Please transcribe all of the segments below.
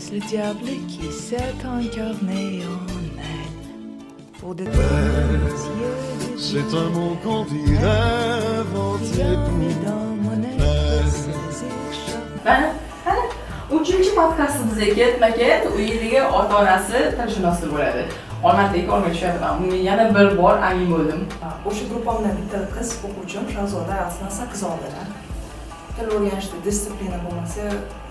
Est-ce le diable qui s'est incarné en elle pour des yeux de C'est un mot qu'on dirait inventé pour dans mon être, ce désir charnel. Mana, qani, uchinchi podkastimizga ketma-ket uyidagi ota-onasi tilshunosli bo'ladi. Olmadek olma tushadi. Man bunga yana bir bor amin bo'ldim. O'sha gruppamdan bitta qiz o'quvchim Shahzoda IELTSdan 8 oldilar. Til o'rganishda дисциплина bo'lmasa,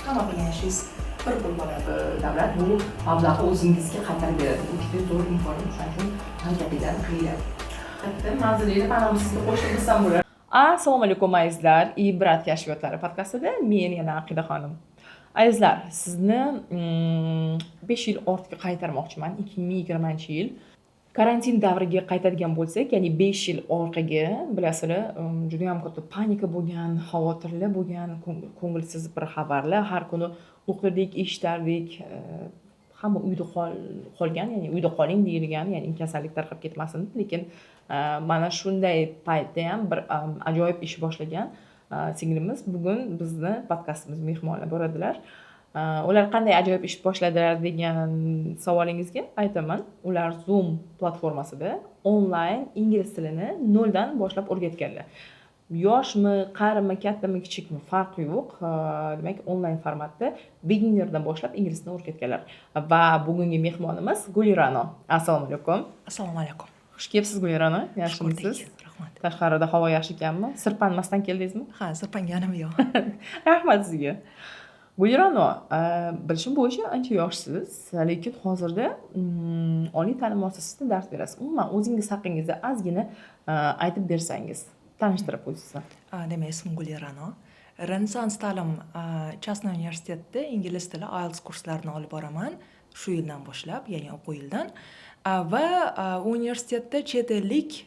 hamma qilgan ishingiz bir pul bo'ladi. Davlat bu mablag'ni o'zingizga qaytarib beradi. Bu juda zo'r imkoniyat, shuning uchun harakatinglarni qilinglar. Bitta manzilingni mana sizga qo'shib bilsam bo'ladi. Assalomu alaykum, azizlar. Ibrat kashfiyotlari podkastida men yana Aqida xonim. Azizlar, sizni 5 yil ortga qaytarmoqchiman. 2020-yil karantin davriga qaytadigan bo'lsak, ya'ni 5 yil orqaga, bilasizlar, juda ham katta паника bo'lgan, xavotirli bo'lgan, ko'ngilsiz bir xabarlar har kuni o'qirdik, eshitardik. Hamma uyda qolgan, ya'ni uyda qoling deyilgan, ya'ni kasallik tarqab ketmasin deb. Lekin mana shunday paytda ham bir ajoyib ish boshlagan singlimiz bugun bizni podkastimiz mehmoni bo'ladilar. Ular qanday ajoyib ish boshladilar degan savolingizga aytaman. Ular Zoom platformasida onlayn ingliz tilini noldan boshlab o'rgatganlar. Yoshmi, qarimi, kattami, kichikmi, farqi yo'q. Demak, onlayn formatda beginnerdan boshlab ingliz tilini o'rgatganlar. Va bugungi mehmonimiz Gulirano. Assalomu alaykum. Assalomu alaykum. Xush kelibsiz, Gulirano. Yaxshimisiz? Shukurdik, rahmat. Tashqarida havo yaxshi ekanmi? Sirpanmasdan keldingizmi? Ha, sirpanganim yo'q. Rahmat sizga. Gulirano, bilishim bo'yicha ancha yoshsiz, lekin hozirda oliy ta'lim muassasasida dars berasiz. Umuman, o'zingiz haqingizda ozgina aytib bersangiz, tanishtirib o'zingizni. Demak, ismim Gulirano. Renessans ta'lim частный universitetda ingliz tili IELTS kurslarini olib boraman shu yildan boshlab, ya'ni o'quv yilidan. Va universitetda chet ellik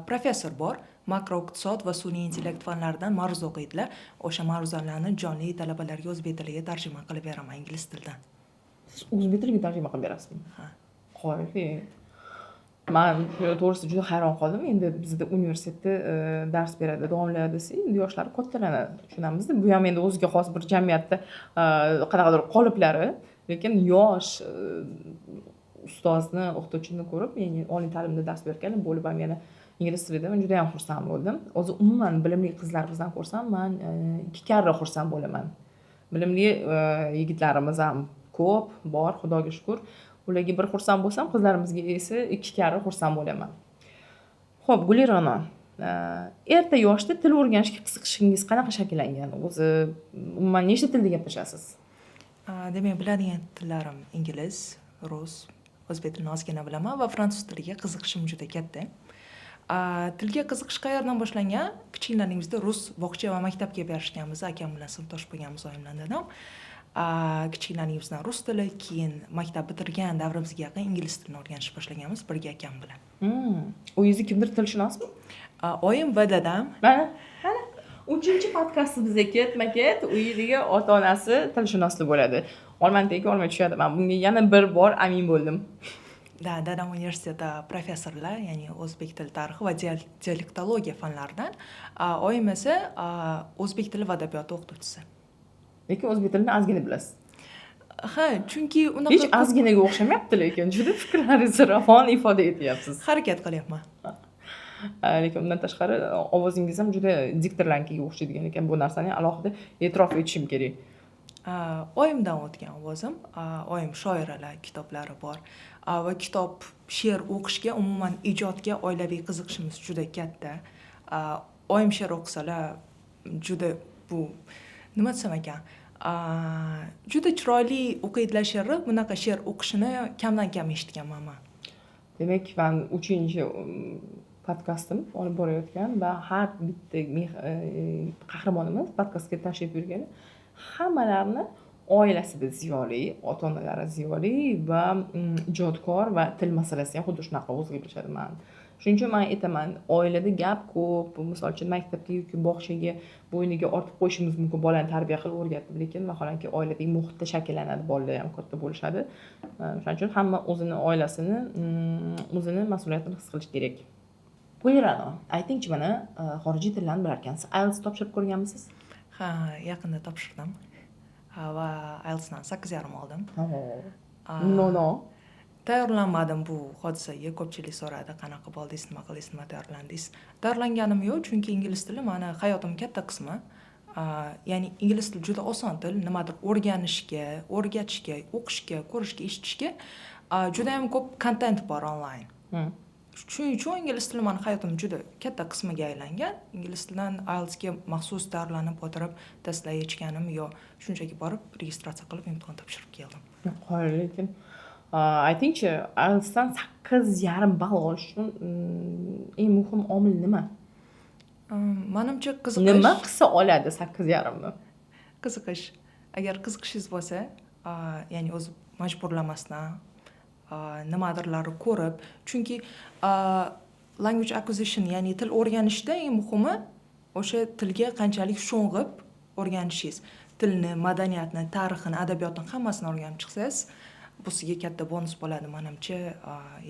professor bor, makroiqtisod va sun'iy intellekt fanlaridan ma'ruza o'qiydilar. O'sha ma'ruzalarni jonli talabalarga o'zbek tiliga tarjima qilib beraman ingliz tilidan. Siz o'zbek tiliga tarjima qilib berasizmi? Ha. Qoyil. Man to'g'risi juda hayron qoldim. Endi bizda universitetda dars beradi domla desak, endi yoshlari kattalanadi, tushunamizda. Bu ham endi o'ziga xos bir jamiyatda qanaqadir qoliplari, lekin yosh ustozni, o'qituvchini ko'rib, ya'ni oliy ta'limda dars bergan bo'lib ham yana ingliz tilida men juda yam xursand bo'ldim. O'zi umuman bilimli qizlarimizdan ko'rsam, man ikki karra xursand bo'laman. Bilimli yigitlarimiz ham ko'p bor, Xudoga shukur. Ularga bir xursand bo'lsam, qizlarimizga esa ikki karra xursand bo'laman. Ho'p, Gulirano, erta yoshda til o'rganishga qiziqishingiz qanaqa shakllangan o'zi? Umuman, nechta tilda gaplashasiz? Demak, biladigan tillarim ingliz, rus, o'zbek tilini ozgina bilaman va fransuz tiliga qiziqishim juda katta. Tilga qiziqish qayerdan boshlangan? Kichkinaligimizda rus bog'cha va maktabga berishganmiz, akam bilan sinfdosh bo'lganmiz, oyim bilan dadam. Kichkinaligimizdan rus tili, keyin maktab bitirgan davrimizga yaqin ingliz tilini o'rganishni boshlaganmiz birga akam bilan. Uyingizda kimdir tilshunosmi? Oyim va dadam. Mana, mana, uchinchi podkastimizga ketma ket uyidagi ota onasi tilshunosli bo'ladi. Olmani tagiga olma tushadi. Man bunga yana bir bor amin bo'ldim. Да, dadam universitetda professorlar, ya'ni o'zbek tili tarixi va dialektologiya fanlaridan. Oyim esa o'zbek tili va adabiyoti o'qituvchisi. Lekin o'zbek tilini ozgina bilasiz. Ha, chunki unaqa Hech ozginaga o'xshamayapti, lekin juda fikrlaringizni ravon ifoda etyapsiz. Harakat qilyapman. Lekin undan tashqari ovozingiz ham juda diktorlarnikiga o'xshaydigan ekan. Bu narsani alohida e'tirof etishim kerak. Oyimdan o'tgan ovozim. Oyim shoiralar, kitoblari bor. Va kitob, she'r o'qishga, umuman ijodga oilaviy qiziqishimiz juda katta. Oyim she'r o'qisalar, juda, bu nima desam ekan, juda chiroyli o'qiydilar she'rni. Bunaqa she'r o'qishini kamdan kam eshitganman man. Demak, man uchinchi podkastim olib borayotgan va har bitta qahramonimiz podkastga tashrif buyurgani hammalarini oilasida ziyoli, ota onalari ziyoli va ijodkor va til masalasi ham xuddi shunaqa o'ziga bilishadi. Man shuning uchun man aytaman, oilada gap ko'p, misol uchun, maktabga yoki bog'chaga bo'yniga ortib qo'yishimiz mumkin bolani tarbiya qilib, o'rgatib, lekin vaholanki oiladagi muhitda shakllanadi, bolalar ham katta bo'lishadi. O'shaning uchun hamma o'zini oilasini, o'zini mas'uliyatini his qilish kerak. Gulirano, aytingchi, mana xorijiy tillarni bilarkansiz, IELTS topshirib ko'rganmisiz? Ha, yaqinda topshirdim. Va IELTSdan 8,5 oldim. No, no. Tayyorlanmadim bu hodisaga. Ko'pchilik so'radi, qanaqa qilib oldingiz, nima qildingiz, nima tayyorlandingiz? Tayyorlanganim yo'q, chunki ingliz tili mani hayotim katta qismi. Ya'ni ingliz tili juda oson til, nimadir o'rganishga, o'rgatishga, o'qishga, ko'rishga, eshitishga judayam ko'p kontent bor onlayn. Shuning uchun ingliz tili mani hayotim juda katta qismiga aylangan. Ingliz tilidan IELTSga maxsus tayyorlanib o'tirib testlar yechganim yo'q, shunchaki borib, registratsiya qilib, imtihon topshirib keldim. Qoyil. Lekin aytingchi, IELTSdan 8,5 ball olish uchun eng muhim omil nima? Manimcha, qiziqish. Nima qilsa oladi 8,5ni? Qiziqish. Agar qiziqishingiz bo'lsa, ya'ni o'zi majburlamasdan, nimadirlarni ko'rib, chunki language acquisition, ya'ni til o'rganishda eng muhimi o'sha tilga qanchalik sho'ng'ib o'rganishingiz. Tilni, madaniyatni, tarixini, adabiyotni, hammasini o'rganib chiqsangiz, bu sizga katta bonus bo'ladi, manimcha,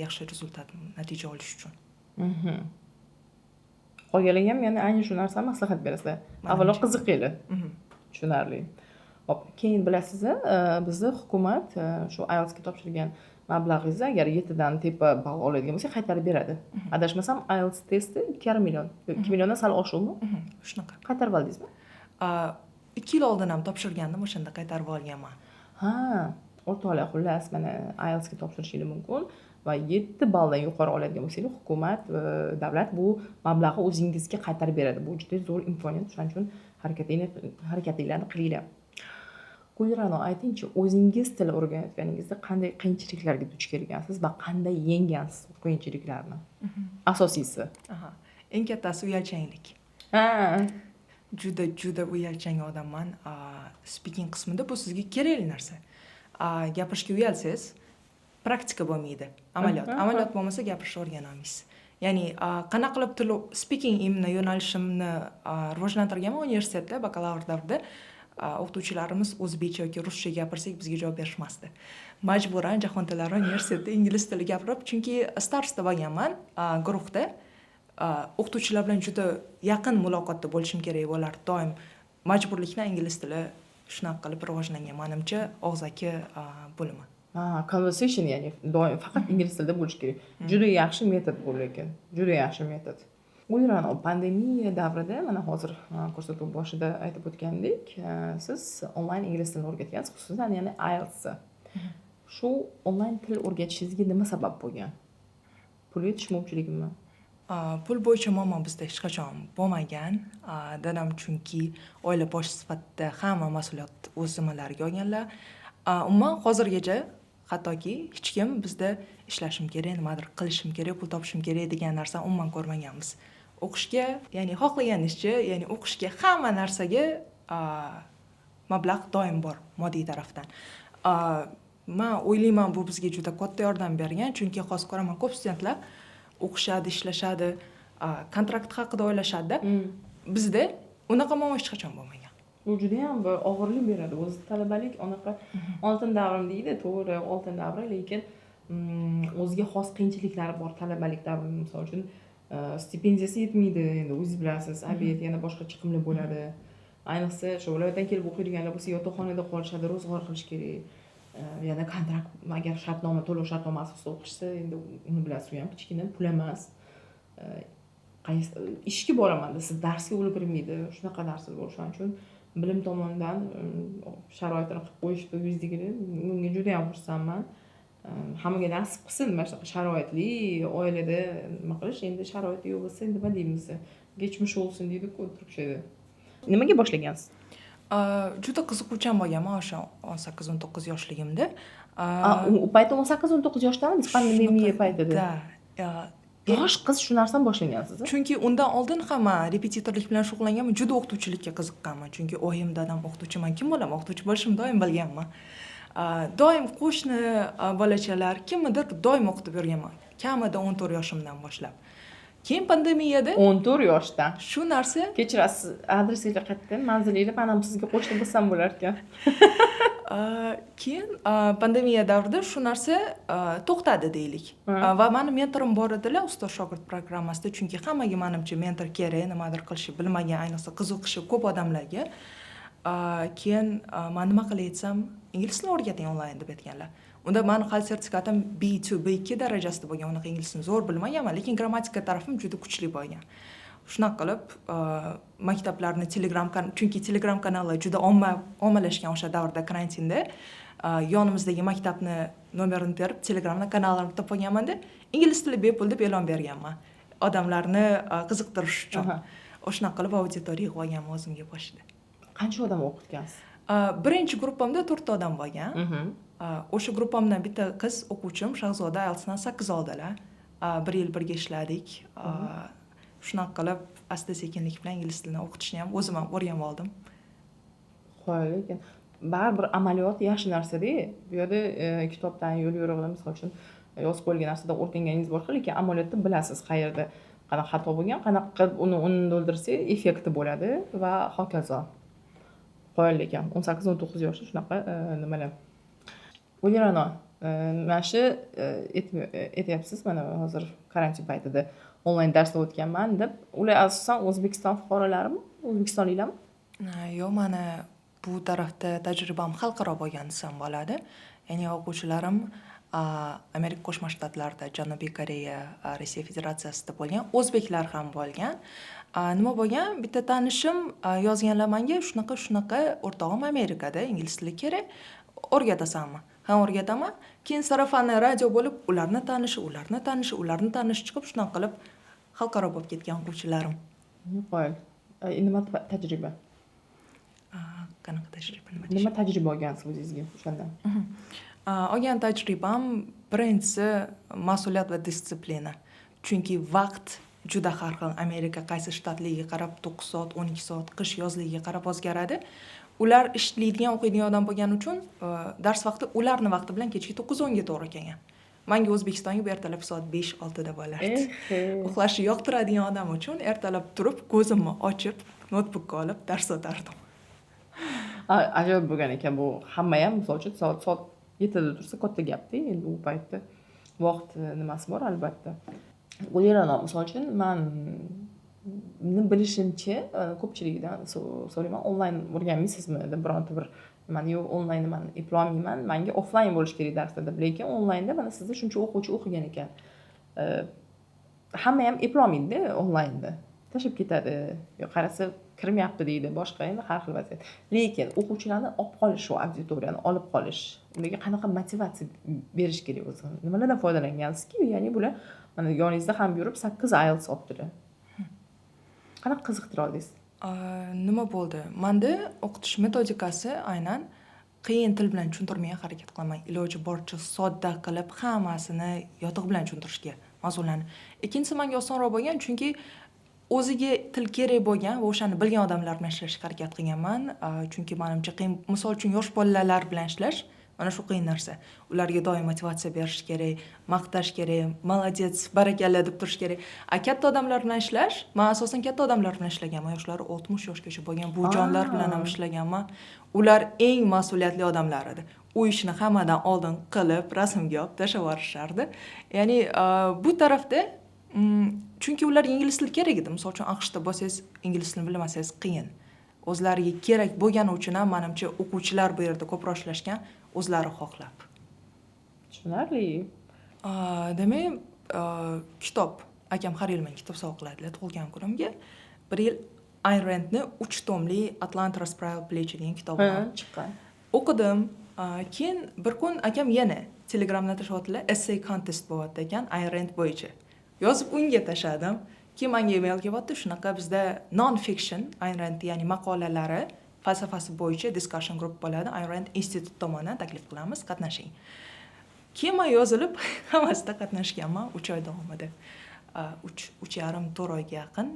yaxshi результат, natija olish uchun. Qolganlarga ham yana ayni shu narsani maslahat berasizlar, avvalo qiziqinglar. Tushunarli. Hop, keyin bilasiz, bizni hukumat shu IELTSga topshirgan mablag'ingizni, agar 7dan tepa ball oladigan bo'lsa, qaytarib beradi. Adashmasam, IELTS testi 2,5 million, 2 milliondan sal oshiqmi? Shunaqa. Qaytarib oldingizmi? 2 yil oldin ham topshirgandim, o'shanda qaytarib olganman. Ha, o'rtoqlar, xullas, mana IELTSga topshirishingiz mumkin va 7 balldan yuqori oladigan bo'lsangiz, hukumat, davlat bu mablag'ni o'zingizga qaytarib beradi. Bu juda zo'r imkoniyat, shuning uchun harakatinglarni qilinglar. Gulra'no, aytingchi, o'zingiz til o'rganayotganingizda qanday qiyinchiliklarga duch kelgansiz va qanday yenggansiz u qiyinchiliklarni, asosiysi? Aha. Eng kattasi uyalchanglik. Juda, juda uyalchang odamman. Speaking qismida bu sizga kerakli narsa. Gapirishga uyalsangiz, praktika bo'lmaydi, amaliyot. Amaliyot bo'lmasa, gapirishni o'rgana olmaysiz. Ya'ni qanaqa qilib til, speaking именно yo'nalishimni rivojlantirganman universitetda, bakalavr davrida o'qituvchilarimiz o'zbekcha yoki ruscha gapirsak, bizga javob berishmasdi. Majburan Jahon tillari universitetida ingliz tili gapirib, chunki староста bo'lganman guruhda, o'qituvchilar bilan juda yaqin muloqotda bo'lishim kerak bo'lardi doim. Majburlikdan ingliz tili shunaqa qilib rivojlangan, manimcha, og'zaki bo'limi. Ha, conversation, ya'ni doim faqat ingliz tilida bo'lishi kerak. Juda yaxshi metod bu, lekin juda yaxshi metod. Gulra'no, pandemiya davrida, mana hozir ko'rsatuv boshida aytib o'tgandek, siz onlayn ingliz tilini o'rgatgansiz, xususan, ya'ni IELTSni. Shu onlayn til o'rgatishingizga nima sabab bo'lgan? Pul yetishmovchiligimi? Pul bo'yicha muammo bizda hech qachon bo'lmagan. Dadam chunki oila boshi sifatida hamma mas'uliyatni o'z zimmalariga olganlar. Umuman hozirgacha hattoki hech kim bizda ishlashim kerak, nimadir qilishim kerak, pul topishim kerak degan narsani umuman ko'rmaganmiz. O'qishga, ya'ni xohlaganizcha, ya'ni o'qishga, hamma narsaga mablag' doim bor moddiy tarafdan. Man o'ylayman, bu bizga juda katta yordam bergan, chunki hozir ko'raman, ko'p studentlar o'qishadi, ishlashadi, kontrakt haqida o'ylashadida. Bizda unaqa muammo hech qachon bo'lmagan. Bu judayam bir og'irlik beradi. O'zi talabalik unaqa oltin davrim deydi, to'g'ri, oltin davri, lekin o'ziga xos qiyinchiliklari bor talabalik davrini. Misol uchun, stipendiyasi yetmaydi, endi o'zingiz bilasiz, обед, yana boshqa chiqimlar bo'ladi. Ayniqsa, shu viloyatdan kelib o'qiydiganlar bo'lsa, yotoqxonada qolishadi, ro'zg'or qilish kerak. Yana kontrakt, agar shartnoma, to'lov shartnomasi ustida o'qishsa, endi uni bilasiz, u ham kichkina pul emas. Qaysi ishga boraman desa, darsga ulgurmaydi, shunaqa narsalar bor. Shuning uchun bilim tomonidan sharoitini qilib qo'yishdi uyingizdagilar, bunga judayam xursandman. Hammaga nasib qilsin mana shunaqa sharoitli oilada nima qilish. Endi sharoiti yo'q bo'lsa, endi nima deymiz, geçmiş olsun deydiku turkchada. Nimaga boshlagansiz? Juda qiziquvchan bo'lganman o'sha 18-19 yoshligimda. U payt 18-19 yoshdamidingiz, pandemiya paytida? Да. Yosh qiz shu narsani boshlagansiz? Chunki undan oldin ham man repetitorlik bilan shug'ullanganman, juda o'qituvchilikka qiziqqanman, chunki oyim, dadam o'qituvchi, man kim bo'laman, o'qituvchi bo'lishimni doim bilganman. Doim qo'shni bolachalar, kimnidir doim o'qitib yurganman, kamida 14 yoshimdan boshlab. Keyin pandemiyada 14 yoshdan? Shu narsa. Kechirasiz, adresinglar qayerda, manzilinglar? Man ham sizga qo'shni bo'lsam bo'larkan. Keyin pandemiya davrida shu narsa to'xtadi deylik. Va mani mentorim bor edilar ustoz shogird programmasida, chunki hammaga, manimcha, mentor kerak, nimadir qilishni bilmagan, ayniqsa qiziqishi ko'p odamlarga. Keyin man nima qilay desam, ingliz tilini o'rgating onlayn deb aytganlar. Unda mani hali sertifikatim B2, B2 darajasida bo'lgan. Unaqa ingliz tilini zo'r bilmaganman, lekin grammatika tarafim juda kuchli bo'lgan. Shunaqa qilib maktablarni Telegram, chunki Telegram kanallar juda ommalashgan o'sha davrda, karantinda. Yonimizdagi maktabni nomerini terib, Telegramda kanallarini topib olganmanda, ingliz tili bepul deb e'lon berganman odamlarni qiziqtirish uchun. O'shanaqa qilib auditoriya yig'ib olganman o'zimga boshida. Qancha odam o'qitgansiz? Birinchi gruppamda to'rtta odam bo'lgan. O'sha gruppamdan bitta qiz o'quvchim Shahzoda IELTSdan 8 oldilar. Bir yil birga ishladik. Shunaqa qilib asta sekinlik bilan ingliz tilini o'qitishni ham o'zim ham o'rganib oldim. Qoyil, lekin baribir amaliyot yaxshi narsada. Bu yerda kitobdan, yo'l yo'rig'idan, misol uchun, yozib qo'yilgan narsadan o'rganganingiz boshqa, lekin amaliyotda bilasiz qayerda qanaqa xato bo'lgan, qanaqa qilib uni to'ldirsak effekti bo'ladi va hokazo. Qoyil ekan, 18-19 yoshda shunaqa nimalar. Gulira'no, mana shu aytyapsiz, mana hozir karantin paytida onlayn darslar o'tganman deb. Ular asosan O'zbekiston fuqarolarimi, o'zbekistonliklarmi? Yo'q, mani bu tarafda tajribam xalqaro bo'lgan desam bo'ladi. Ya'ni o'quvchilarim Amerika Qo'shma Shtatlarida, Janubiy Koreya, Rossiya Federatsiyasida bo'lgan, o'zbeklar ham bo'lgan. Nima bo'lgan, bitta tanishim yozganlar manga: "Shunaqa, shunaqa, o'rtog'im Amerikada, ingliz tili kerak, o'rgatasanmi?" "Ha, o'rgataman." Keyin сарафанный радио bo'lib, ularni tanishi, ularni tanishi, ularni tanishi chiqib, shunaqa qilib xalqaro bo'lib ketgan o'quvchilarim. Qoyil. Nima tajriba? Qanaqa tajriba, nima? Nima tajriba olgansiz o'zingizga o'shandan? Olgan tajribam birinchisi mas'uliyat va дисциплина, chunki vaqt juda har xil. Amerika qaysi shtatligiga qarab 9 soat, 12 soat, qish yozligiga qarab o'zgaradi. Ular ishlaydigan, o'qiydigan odam bo'lgani uchun dars vaqti ularni vaqti bilan kechki 9-10ga to'g'ri kelgan. Manga, O'zbekistonga, bu ertalab soat 5-6da bo'lardi. Uxlashni yoqtiradigan odam uchun ertalab turib, ko'zimni ochib, noutbukka olib dars o'tardim. Ajoyib bo'lgan ekan bu. Hamma ham, misol uchun, soat 7da tursa, katta gapda endi u paytda. Vaqt nimasi bor, albatta. Gulira'no, misol uchun, man bilishimcha, ko'pchilikdan so'rayman, onlayn o'rganmaysizmi deb bironta bir nimani. "Yo'q, onlayn nimani eplolmayman, manga offlayn bo'lishi kerak darslar", deb. Lekin onlaynda mana sizda shuncha o'quvchi o'qigan ekan. Hamma ham eplolmaydida onlaynda, tashlab ketadi yo qarasa kirmayapti deydi, boshqa, endi har xil vaziyat. Lekin o'quvchilarni olib qolish, shu auditoriyani olib qolish, ularga qanaqa motivatsiya berish kerak o'zi? Nimalardan foydalangansizki, ya'ni bular mana yoningizda ham yurib 8 IELTS olibdilar? Qanaqa qiziqtira oldingiz? Nima bo'ldi, manda o'qitish metodikasi aynan qiyin til bilan tushuntirmay harakat qilaman, iloji boricha sodda qilib, hammasini yotig'i bilan tushuntirishga mavzularni. Ikkinchisi, manga osonroq bo'lgan, chunki o'ziga til kerak bo'lgan va o'shani bilgan odamlar bilan ishlashga harakat qilganman. Chunki manimcha qiyin, misol uchun, yosh bolalar bilan ishlash mana shu qiyin narsa. Ularga doim motivatsiya berish kerak, maqtash kerak, "Молодец, barakalla" deb turish kerak. A katta odamlar bilan ishlash, man asosan katta odamlar bilan ishlaganman, yoshlari 60 yoshgacha bo'lgan buvijonlar bilan ham ishlaganman. Ular eng mas'uliyatli odamlar edi, u ishni hammadan oldin qilib, rasmga olib tashlab yuborishardi. Ya'ni bu tarafda chunki ularga ingliz tili kerak edi. Misol uchun, AQShda bo'lsangiz, ingliz tilini bilmasangiz qiyin. O'zlariga kerak bo'lgani uchun ham, manimcha, o'quvchilar bu yerda ko'proq ishlashgan o'zlari xohlab. Tushunarli. Demak, kitob. Akam har yil menga kitob sovg'a qiladilar tug'ilgan kunimga. Bir yil Ayn Randni uch tomli "Атлант расправил плечи" degan kitobini Ha, chiqqan. o'qidim. Keyin bir kun akam yana Telegramda tashlayaptilar, essay contest bo'lyapti ekan Ayn Rand bo'yicha. Yozib unga tashladim. Keyin menga email kelyapti, shunaqa bizda non fiction Ayn Rand, ya'ni maqolalari falsafasi bo'yicha discussion group bo'ladi, Ayn Rand institut tomonidan taklif qilamiz, qatnashing. Keyin man yozilib, hammasida qatnashganman 3 oy davomida, 3, 3,5, 4 oyga yaqin,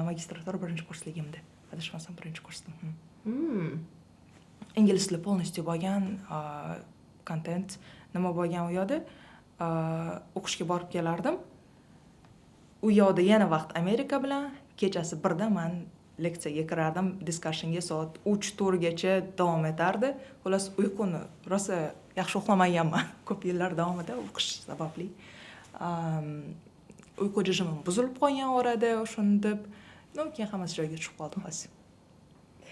magistratura birinchi kursligimda, adashmasam, birinchi kursda. Ingliz tili полностью bo'lgan kontent. Nima bo'lgan, u yoqda o'qishga borib kelardim, u yoqda yana vaqt Amerika bilan kechasi 1da man leksiyaga kirardim, discussionga soat 3-4gacha davom etardi. Xullas, uyquni rosa yaxshi uxlamaganman ko'p yillar davomida o'qish sababli. Uyqu rejimim buzilib qolgan orada o'shani deb. Ну, keyin hammasi joyiga tushib qoldi hozir.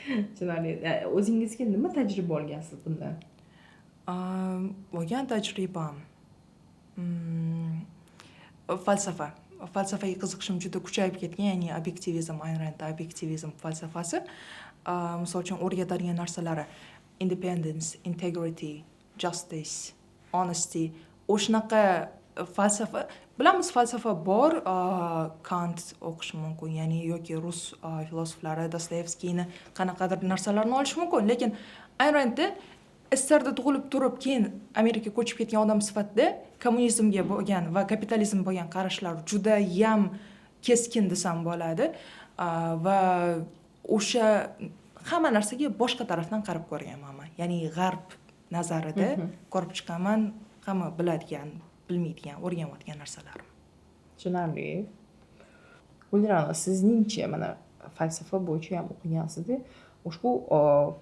Tushunarli. O'zingizga nima tajriba olgansiz bundan? Olgan tajribam falsafa. Falsafaga qiziqishim juda kuchayib ketgan, ya'ni obyektivizm, Ayn Rand obyektivizm falsafasi. Misol uchun, o'rgatadigan narsalari independence, integrity, justice, honesty, o'shanaqa falsafa. Bilamiz, falsafa bor, Kant o'qish mumkin, ya'ni yoki rus filosoflari, Dostoyevskiyni qanaqadir narsalarni olish mumkin, lekin Ayn Randni SSSRda tug'ilib turib, keyin Amerikaga ko'chib ketgan odam sifatida kommunizmga bo'lgan va kapitalizmga bo'lgan qarashlar judayam keskin desam bo'ladi. Va o'sha hamma narsaga boshqa tarafdan qarab ko'rganman man, ya'ni g'arb nazarida ko'rib chiqqanman hamma biladigan, bilmaydigan, o'rganayotgan narsalarim. Tushunarli. Gulra'no, sizningcha, mana falsafa bo'yicha ham o'qigansizda, ushbu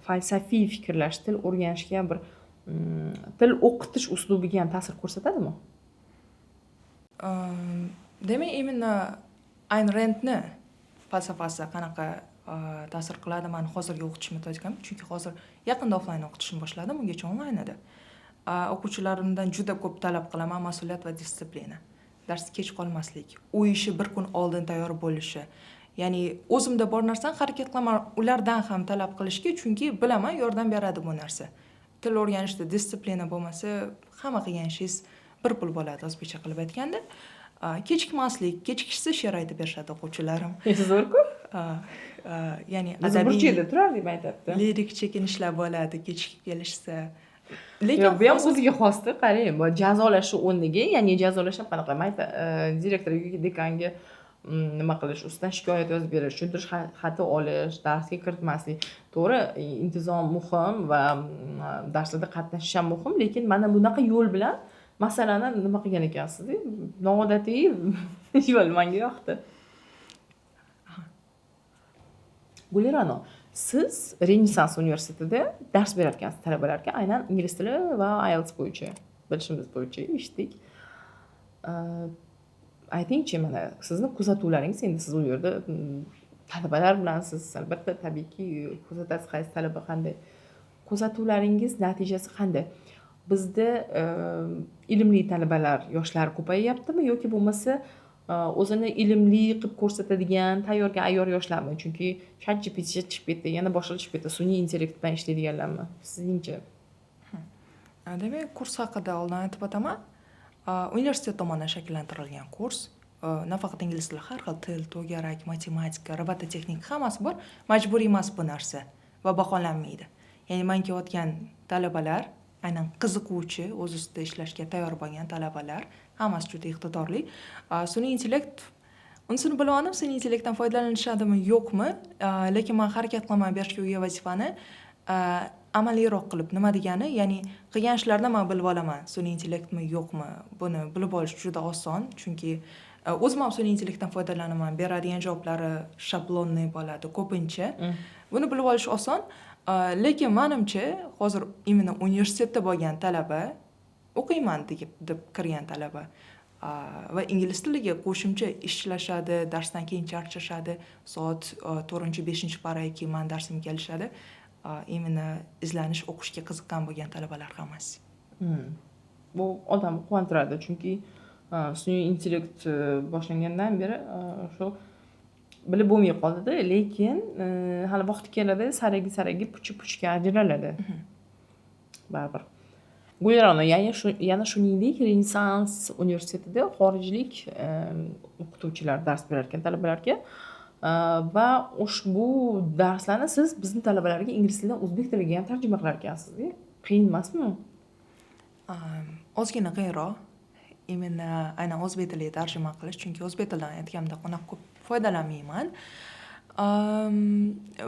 falsafiy fikrlash til o'rganishga ham bir til o'qitish uslubiga ham ta'sir ko'rsatadimi? Demak, именно Ayn Rendni falsafasi qanaqa ta'sir qiladi mani hozirgi o'qitish metodikam? Chunki hozir yaqinda offlayn o'qitishni boshladim, ungacha onlayn edi. O'quvchilarimdan juda ko'p talab qilaman: mas'uliyat va дисциплина, darsga kech qolmaslik, uy ishi bir kun oldin tayyor bo'lishi. Ya'ni o'zimda bor narsani harakat qilaman ulardan ham talab qilishga, chunki bilaman, yordam beradi bu narsa. Til o'rganishda дисциплина bo'lmasa, hamma qilgan ishingiz bir pul bo'ladi, o'zbekcha qilib aytganda. Kechikmaslik, kechikishsa, she'r aytib berishadi o'quvchilarim. Zo'rku. Ya'ni Biz adabiy burchakda turardik maktabda. Lirik chekinishlar bo'ladi kechikib kelishsa. Lekin Lekin bu ham o'ziga xosda, qarang, bu jazolashni o'rniga, ya'ni jazolash ham qanaqa, maktab direktoriga yoki dekanga nima qilish, ustidan shikoyat yozib berish, tushuntirish xati olish, darsga kiritmaslik. To'g'ri, intizom muhim va darslarda qatnashish ham muhim, lekin mana bunaqa yo'l bilan masalani nima qilgan ekansizda, noodatiy yo'l, manga yoqdi. Gulira'no, siz Renessans universitetida dars berar ekansiz talabalarga, aynan ingliz tili va IELTS bo'yicha, bilishimiz bo'yicha eshitdik. Aytingchi, mana sizni kuzatuvlaringiz, endi siz u yerda talabalar bilan siz albatta, tabiiyki, kuzatasiz, qaysi talaba qanday. Kuzatuvlaringiz natijasi qanday? Bizda ilmli talabalar, yoshlar ko'payyaptimi yoki bo'lmasa o'zini ilmli qilib ko'rsatadigan tayyorga ayyor yoshlarmi? Chunki ChatGPT chiqib ketdi, yana boshqa chiqib ketdi, sun'iy intellekt bilan ishlaydiganlarmi? Sizningcha? Demak, kurs haqida oldin aytib o'taman. Universitet tomonidan shakllantirilgan kurs. Nafaqat ingliz tili, har xil til, to'garak, matematika, robototexnika, hammasi bor. Majburiy emas bu narsa va baholanmaydi. Ya'ni man kelayotgan talabalar aynan qiziquvchi, o'z ustida ishlashga tayyor bo'lgan talabalar, hammasi juda iqtidorli. Sun'iy intellekt, unisini bilmadim, sun'iy intellektdan foydalanishadimi, yo'qmi, lekin man harakat qilaman berishga uyga vazifani amaliyroq qilib. Nima degani? Ya'ni qilgan ishlarni man bilib olaman, sun'iy intellektmi, yo'qmi, buni bilib olish juda oson, chunki o'zim ham sun'iy intellektdan foydalanaman, beradigan javoblari шаблонный bo'ladi ko'pincha. Buni bilib olish oson. Lekin manimcha, hozir именно universitetda bo'lgan talaba, o'qiyman deb kirgan talaba va ingliz tiliga qo'shimcha ishlashadi, darsdan keyin charchashadi, soat to'rtinchi, beshinchi paraga keyin mani darsimga kelishadi. Именно izlanish, o'qishga qiziqqan bo'lgan talabalar hammasi. Bu odamni quvontiradi, chunki sun'iy intellekt boshlangandan beri shu bilib bo'lmay qoldida, lekin hali vaqti keladi, saragi saragi, puchi puchga ajraladi baribir. Gulra'no, ya'ni shu, yana shuningdek, Renessans universitetida xorijlik o'qituvchilar dars berar ekan talabalarga va ushbu darslarni siz bizni talabalarga ingliz tilidan o'zbek tiliga ham tarjima qilar ekansizda. Qiyin emasmi? Ozgina qiyinroq именно aynan o'zbek tiliga tarjima qilish, chunki o'zbek tilidan aytganimdek unaqa ko'p foydalanmayman.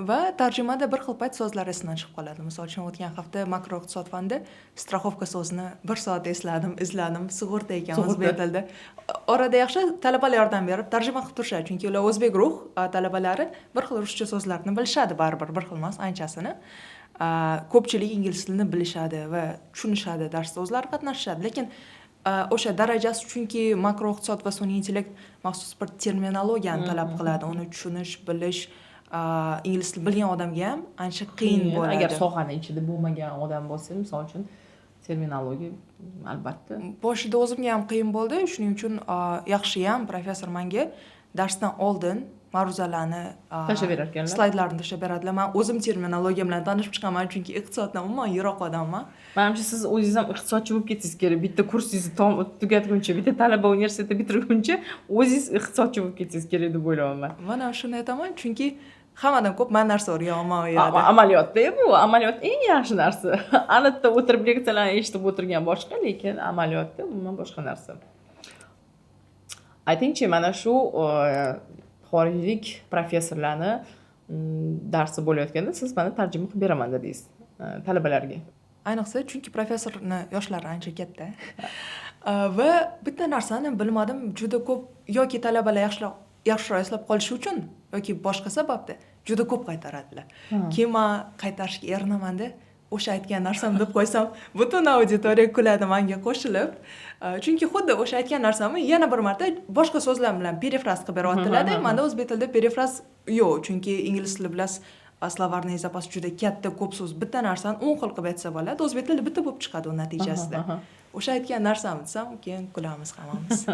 Va tarjimada bir xil payt so'zlar esimdan chiqib qoladi. Misol uchun, o'tgan hafta makroiqtisod fanida страховка so'zini bir soat esladim, izladim, sug'urta ekan o'zbek tilida. Orada yaxshi talabalar yordam berib tarjima qilib turishadi, chunki ular o'zbek ruh talabalari, bir xil ruscha so'zlarni bilishadi baribir, bir xil emas, anchasini. Ko'pchilik ingliz tilini bilishadi va tushunishadi, darsda o'zlari qatnashishadi, lekin o'sha darajasi, chunki makroiqtisod va sun'iy intellekt maxsus bir terminologiyani talab qiladi, uni tushunish, bilish. Ingliz tili bilgan odamga ham ancha qiyin bo'ladi. Agar sohani ichida bo'lmagan odam bo'lsa, misol uchun, terminologiya, albatta. Boshida o'zimga ham qiyin bo'ldi. Shuning uchun yaxshiyam professor manga darsdan oldin ma'ruzalarni, Tashlab berarkanlar. Slaydlarni tashlab beradilar. Man o'zim terminologiya bilan tanishib chiqaman, chunki iqtisoddan umuman yiroq odamman. Manimcha, siz o'zingiz ham iqtisodchi bo'lib ketsangiz kerak. Bitta kursingizni tom tugatguncha, bitta talaba universitetni bitirguncha o'zingiz iqtisodchi bo'lib ketsangiz kerak deb o'ylayapman. Mana shuni aytaman, chunki hammadan ko'p man narsa o'rganyapman u yerda. Amaliyotda bu amaliyot eng yaxshi narsa. Anatda o'tirib, leksiyalarni eshitib o'tirgan boshqa, lekin amaliyotda umuman boshqa narsa. Aytingchi, mana shu xorijlik professorlarni darsi bo'layotganda siz mana tarjima qilib beraman dedingiz talabalarga. Ayniqsa, chunki professorni yoshlari ancha katta va bitta narsani bilmadim, juda ko'p yoki talabalar yaxshiroq yaxshiroq eslab qolishi uchun yoki boshqa sababda juda ko'p qaytaradilar. Keyin man qaytarishga erinamanda, o'sha aytgan narsam deb qo'ysam, butun auditoriya kuladi manga qo'shilib. Chunki xuddi o'sha aytgan narsamni yana bir marta boshqa so'zlar bilan perifraz qilib beryaptilarda. Manda o'zbek tilida perifraz yo'q, chunki ingliz tili, bilasiz, словарный запас juda katta, ko'p so'z, bitta narsani 10 xil qilib aytsa bo'ladi. O'zbek tilida bitta bo'lib chiqadi u natijasida. O'sha aytgan narsam desam, keyin kulamiz hammamiz.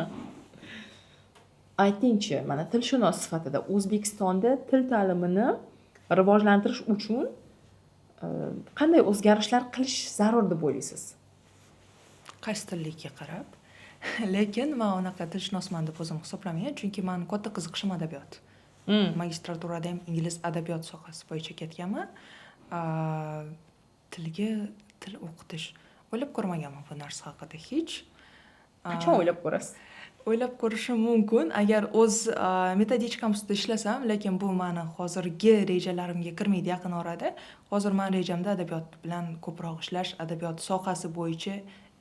Aytingchi, mana tilshunos sifatida O'zbekistonda til ta'limini rivojlantirish uchun qanday o'zgarishlar qilish zarur deb o'ylaysiz? Qaysi tilligiga qarab, lekin man unaqa tilshunosman deb o'zim hisoblamayman, chunki mani katta qiziqishim adabiyot. Magistraturada ham ingliz adabiyot sohasi bo'yicha ketganman. Tilga, til o'qitish, o'ylab ko'rmaganman bu narsa haqida hech. Qachon o'ylab ko'rasiz? O'ylab ko'rishim mumkin, agar o'z методичка m ustida ishlasam, lekin bu mani hozirgi rejalarimga kirmaydi yaqin orada. Hozir mani rejamda adabiyot bilan ko'proq ishlash, adabiyot sohasi bo'yicha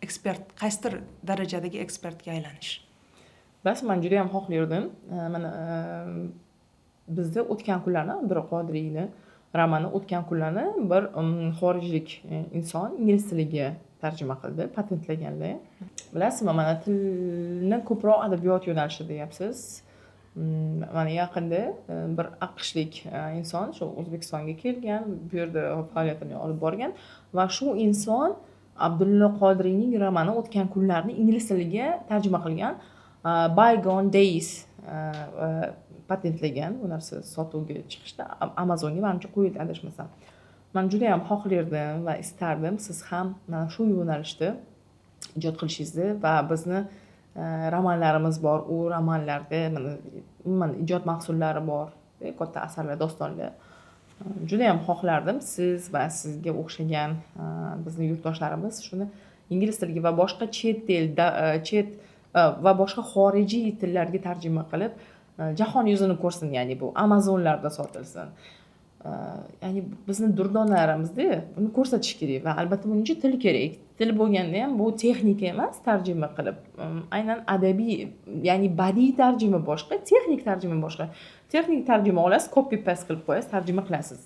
ekspert, qaysidir darajadagi ekspertga aylanish. Bilasizmi, man judayam xohlardim. Mana bizda O'tgan kunlarni, Abdulla Qodiriyni romani O'tgan kunlarni bir xorijlik inson ingliz tiliga tarjima qildi, patentlaganlar. Bilasizmi, mana tilni ko'proq adabiyot yo'nalishida deyapsiz. Mana yaqinda bir AQShlik inson shu O'zbekistonga kelgan, bu yerda faoliyatini olib borgan va shu inson Abdulla Qodiriyning romani O'tgan kunlarni ingliz tiliga tarjima qilgan. Bygone Days patentlagan. Bu narsa sotuvga chiqishda Amazonga, manimcha, qo'yildi, adashmasam. Man judayam xohlardim va istardim siz ham mana shu yo'nalishda ijod qilishingizni va bizni romanlarimiz bor, u romanlarda mana umuman ijod mahsullari bor, katta asarlar, dostonlar. Judayam xohlardim siz va sizga o'xshagan bizni yurtdoshlarimiz shuni ingliz tiliga va boshqa chet elda, chet va boshqa xorijiy tillarga tarjima qilib, jahon yuzini ko'rsin, ya'ni bu Amazonlarda sotilsin. Ya'ni bizni durdonalarimizda buni ko'rsatish kerak va albatta buning uchun til kerak. Til bo'lganda ham bu texnika emas, tarjima qilib, aynan adabiy, ya'ni badiiy tarjima boshqa, texnik tarjima boshqa. Texnik tarjima olasiz, copy paste qilib qo'yasiz, tarjima qilasiz.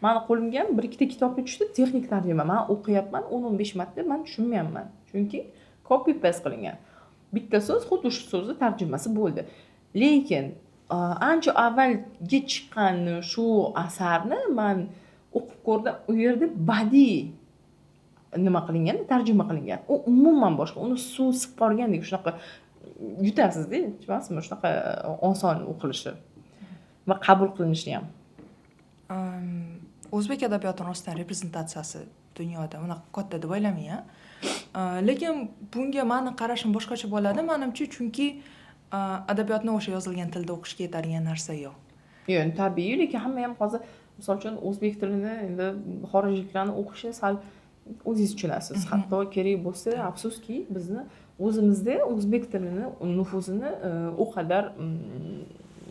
Mani qo'limga ham bir ikkita kitobga tushdi texnik tarjima. Man o'qiyapman, 10-15 marta man tushunmayapman, chunki copy paste qilingan. Bitta so'z, xuddi shu so'zni tarjimasi bo'ldi. Lekin ancha avvalgi chiqqan shu asarni man o'qib ko'rdim. U yerda badiiy nima qilingan, tarjima qilingan. U umuman boshqa, uni suv sipib qolgandek shunaqa yutasizda, tushunasizmi? Shunaqa oson o'qilishi va qabul qilinishi ham. O'zbek adabiyotini rostdan reprezentatsiyasi dunyoda unaqa katta deb o'ylamayman. Lekin bunga mani qarashim boshqacha bo'ladi manimcha, chunki adabiyotni o'sha yozilgan tilda o'qishga yetadigan narsa yo'q. Yo'q, tabiiy, lekin hamma ham hozir, misol uchun, o'zbek tilini endi xorijliklarni o'qishi sal, o'zingiz tushunasiz. Hatto kerak bo'lsa, afsuski, bizni o'zimizda o'zbek tilini nufuzini u qadar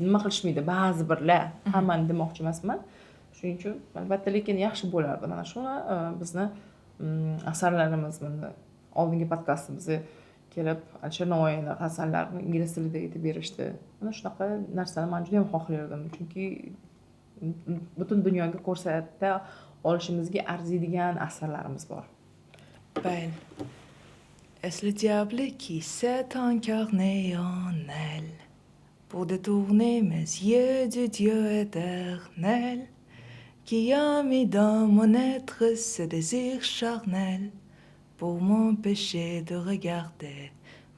nima qilishmaydi ba'zi birlar, hammani demoqchi emasman. Shuning uchun albatta, lekin yaxshi bo'lardi mana shuni bizni asarlarimiz, mana oldingi podkastimizda kelib Alisher Navoiyni g'azalllarini ingliz tilida aytib berishdi. Mana shunaqa narsani man juda yam xohlardim, chunki butun dunyoga ko'rsata olishimizga arziydigan asarlarimiz bor. Belle. Est le diable qui s'est incarné en elle? Pour détourner mes yeux du Dieu éternel qui a mis dans mon être ce désir charnel pour m'empêcher de regarder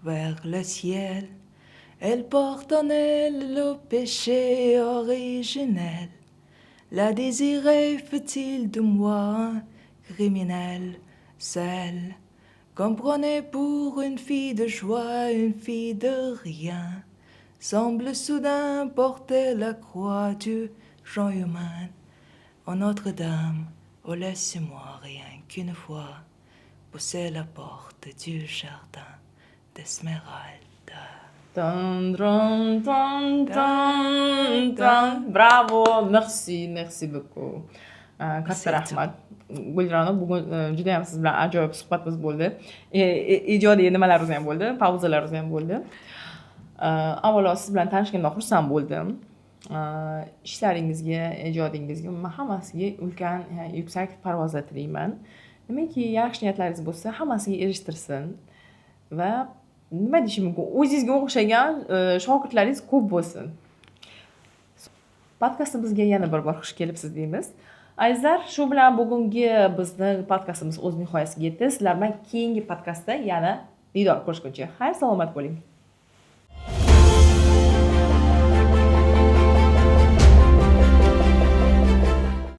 vers le ciel. Elle porte en elle le péché originel. La désirer fait-il de moi un criminel? Celle qu'on prenait pour une fille de joie, une fille de rien, semble soudain porter la croix du genre humain. Oh Notre-Dame, oh laissez-moi rien qu'une fois pousser la porte du jardin d'Esmeralda. Tan, tran, tan, tan, tan. Bravo, merci, merci beaucoup. Katta rahmat. Gulra'no, bugun juda ham siz bilan ajoyib suhbatimiz bo'ldi. Ijodiy nimalarimiz ham bo'ldi, pauzalarimiz ham bo'ldi. Avvalo siz bilan tanishganimdan xursand bo'ldim. Ishlaringizga, ijodingizga, umuman hammasiga ulkan, yuksak parvozlar tilayman. Nimaki yaxshi niyatlaringiz bo'lsa, hammasiga erishtirsin va nima deyishim mumkin, o'zingizga o'xshagan shogirdlaringiz ko'p bo'lsin. Podkastimizga yana bir bor xush kelibsiz deymiz. Azizlar, shu bilan bugungi bizni podkastimiz o'z nihoyasiga yetdi. Sizlar bilan keyingi podkastda yana diydor ko'rishguncha xayr, salomat bo'ling.